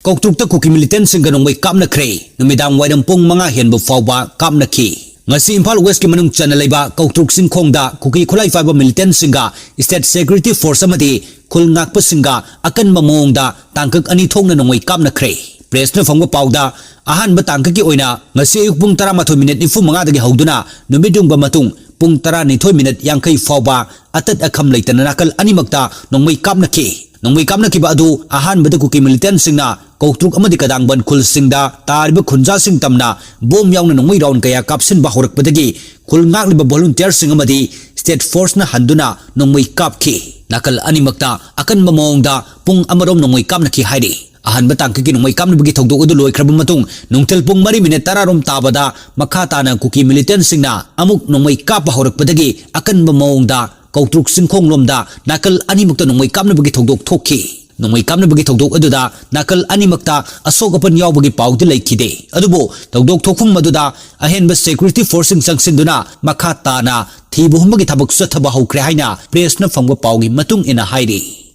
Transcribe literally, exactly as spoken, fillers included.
ꯀꯧꯇ꯭ꯔꯨꯛꯇ ꯀꯨꯀꯤ militantꯁꯤꯡꯒ ꯅꯣꯡꯃꯩ ꯀꯥꯞꯅꯈ꯭ꯔꯦ꯫ ꯅꯨꯃꯤꯗꯥꯡ ꯋꯥꯏꯔꯝ ꯄꯨꯡ ꯃꯉꯥ ꯍꯦꯟꯕ ꯐꯥꯎꯕ ꯀꯥꯞꯅꯈꯤ꯫ ꯉꯁꯤ ꯏꯝꯐꯥꯜ Westꯀꯤ ꯃꯅꯨꯡ ꯆꯟꯅ ꯂꯩꯕ ꯀꯧꯇ꯭ꯔꯨꯛ ꯆꯤꯡꯈꯣꯡꯗ ꯀꯨꯀꯤ ꯈꯨꯠꯂꯥꯏ ꯄꯥꯏꯕ militantꯁꯤꯡꯒ state security force ꯑꯃꯗꯤ ꯈꯨꯜ ꯉꯥꯛꯄꯁꯤꯡꯒ ꯑꯀꯟꯕ ꯃꯑꯣꯡꯗ ꯇꯥꯡꯀꯛ ꯑꯅꯤ ꯊꯣꯛꯅ ꯅꯣꯡꯃꯩ ꯀꯥꯞꯅꯈ꯭ꯔꯦ꯫ Pressꯅ ꯐꯪꯕ ꯄꯥꯎꯗ, ꯑꯍꯥꯟꯕ ꯇꯥꯡꯀꯛꯀꯤ ꯑꯣꯏꯅ ꯉꯁꯤ ꯑꯌꯨꯛ ꯄꯨꯡ ꯇꯔꯥꯃꯥꯊꯣꯏ minute ꯅꯤꯐꯨ ꯃꯉꯥꯗꯒꯤ ꯍꯧꯗꯨꯅ ꯅꯨꯃꯤꯠ ꯌꯨꯡꯕ ꯃꯇꯨꯡ ꯄꯨꯡ ꯇꯔꯥꯅꯤꯊꯣꯏ minute ꯌꯥꯡꯈꯩ ꯐꯥꯎꯕ ꯑꯇꯠ ꯑꯈꯝ ꯂꯩꯇꯅ ꯅꯥꯀꯜ ꯑꯅꯤꯃꯛꯇ ꯅꯣꯡꯃꯩ ꯀꯥꯞꯅꯈꯤ꯫ ꯅꯣꯡꯃꯩ ꯀꯥꯞꯅꯈꯤꯕ ꯑꯗꯨ ꯑꯍꯥꯟꯕꯗ ꯀꯨꯀꯤ militantꯁꯤꯡꯅ ꯀꯧꯇ꯭ꯔꯨꯛ ꯑꯃꯗꯤ ꯀꯗꯥꯡꯕꯟ ꯈꯨꯜꯁꯤꯡꯗ ꯇꯥꯔꯤꯕ ꯈꯨꯟꯖꯥꯁꯤꯡ ꯇꯝꯅ ꯕꯣꯝ ꯌꯥꯎꯅ ꯅꯣꯡꯃꯩ round ꯀꯌꯥ ꯀꯥꯞꯁꯤꯟꯕ ꯍꯧꯔꯛꯄꯗꯒꯤ ꯈꯨꯜ ꯉꯥꯛꯂꯤꯕ volunteerꯁꯤꯡ ꯑꯃꯗꯤ state forceꯅ ꯍꯟꯗꯨꯅ ꯅꯣꯡꯃꯩ ꯀꯥꯞꯈꯤ꯫ ꯅꯥꯀꯜ ꯑꯅꯤꯃꯛꯇ ꯑꯀꯟꯕ ꯃꯑꯣꯡꯗ ꯄꯨꯡ ꯑꯃꯔꯣꯝ ꯅꯣꯡꯃꯩ ꯀꯥꯞꯅꯈꯤ ꯍꯥꯏꯔꯤ꯫ ꯑꯍꯥꯟꯕ ꯇꯥꯡꯀꯛꯀꯤ ꯅꯣꯡꯃꯩ ꯀꯥꯞꯅꯕꯒꯤ ꯊꯧꯗꯣꯛ ꯑꯗꯨ ꯂꯣꯏꯈ꯭ꯔꯕ ꯃꯇꯨꯡ ꯅꯨꯡꯊꯤꯜ ꯄꯨꯡ ꯃꯔꯤ minute ꯇꯔꯥꯔꯣꯝ ꯇꯥꯕꯗ ꯃꯈꯥ ꯇꯥꯅ ꯀꯨꯀꯤ militantꯁꯤꯡꯅ ꯑꯃꯨꯛ ꯅꯣꯡꯃꯩ ꯀꯥꯞꯄ ꯍꯧꯔꯛꯄꯗꯒꯤ ꯑꯀꯟꯕ ꯃꯑꯣꯡꯗ ꯀꯧꯇ꯭ꯔꯨꯛ ꯆꯤꯡꯈꯣꯡꯂꯣꯝꯗ ꯅꯥꯀꯜ ꯑꯅꯤꯃꯛꯇ ꯅꯣꯡꯃꯩ ꯀꯥꯞꯅꯕꯒꯤ ꯊꯧꯗꯣꯛ ꯊꯣꯛꯈꯤ꯫ ꯅꯣꯡꯃꯩ ꯀꯥꯞꯅꯕꯒꯤ ꯊꯧꯗꯣꯛ ꯑꯗꯨꯗ ꯅꯥꯀꯜ ꯑꯅꯤꯃꯛꯇ ꯑꯁꯣꯛ ꯑꯄꯟ ꯌꯥꯎꯕꯒꯤ ꯄꯥꯎꯗꯤ ꯂꯩꯈꯤꯗꯦ꯫ ꯑꯗꯨꯕꯨ ꯊꯧꯗꯣꯛ ꯊꯣꯛꯐꯝ ꯑꯗꯨꯗ ꯑꯍꯦꯟꯕ security forceꯁꯤꯡ ꯆꯪꯁꯤꯟꯗꯨꯅ ꯃꯈꯥ ꯇꯥꯅ ꯊꯤꯕ ꯍꯨꯝꯕꯒꯤ ꯊꯕꯛ ꯆꯠꯊꯕ ꯍꯧꯈ꯭ꯔꯦ ꯍꯥꯏꯅ pressꯅ ꯐꯪꯕ ꯄꯥꯎꯒꯤ ꯃꯇꯨꯡ ꯏꯟꯅ ꯍꯥꯏꯔꯤ꯫